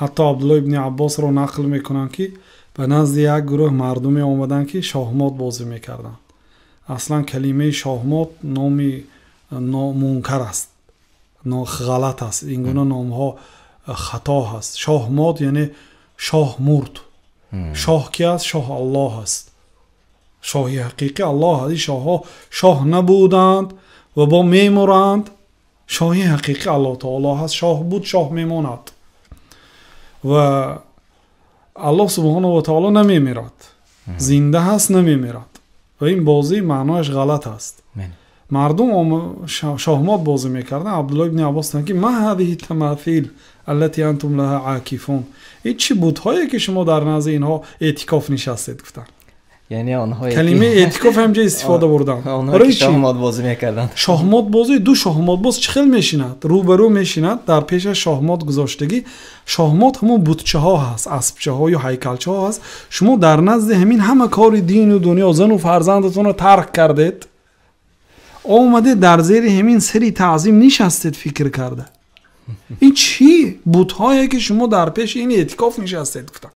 Ҳатто Абдуллоҳ ибни Аббосро нақл мекунанд, ки ба назди як гурӯҳ мардуме омаданд, ки шоҳмот бозӣ мекарданд. Аслан калимаи шоҳмот номи мункар аст, ғалат аст. Ин гуна номҳо хато аст. Шоҳмот яъне шоҳ мурд. Шоҳ ки аст? Шоҳ Аллоҳ аст. Шоҳи ҳақиқӣ Аллоҳ аст. Ин шоҳҳо шоҳ набуданд ва бо мемуранд. Шоҳи ҳақиқӣ Аллоҳ таоло аст. Шоҳ буд, шоҳ мемонад ва Аллоҳ субҳонаҳу ва таоло намемирад, зинда ҳаст, намемирад. Ва ин бозӣ маънояш ғалат аст. Мардум шоҳмот бозӣ мекарданд. Абдуллоҳ ибни Аббос гуфтанд, ки ма ҳазиҳи тамасил аллати антум лаҳа акифун, ин чӣ бутҳое ки шумо дар назди инҳо эътикоф нишастед, гуфтанд. Яъне онҳое ки калимаи эътикоф ҳам ҷо истифода бурданд. Онҳое ки шоҳмот бозӣ мекарданд. Шоҳмот бозӣ, ду шоҳмотбоз чӣ хел мешинад? Рӯбарӯ мешинад, дар пешаш шоҳмот гузоштагӣ. Шоҳмот ҳамон бутчаҳо ҳаст, аспчаҳо ё ҳайкалчаҳо ҳаст. Шумо дар назди ҳамин ҳама кори дину дунё, зану фарзандатонро тарк кардед, омадед дар зери ҳамин сари таъзим нишастед, фикр карда. Ин чӣ бутҳое ки шумо дар пеши ин эътикоф нишастед, гуфтанд.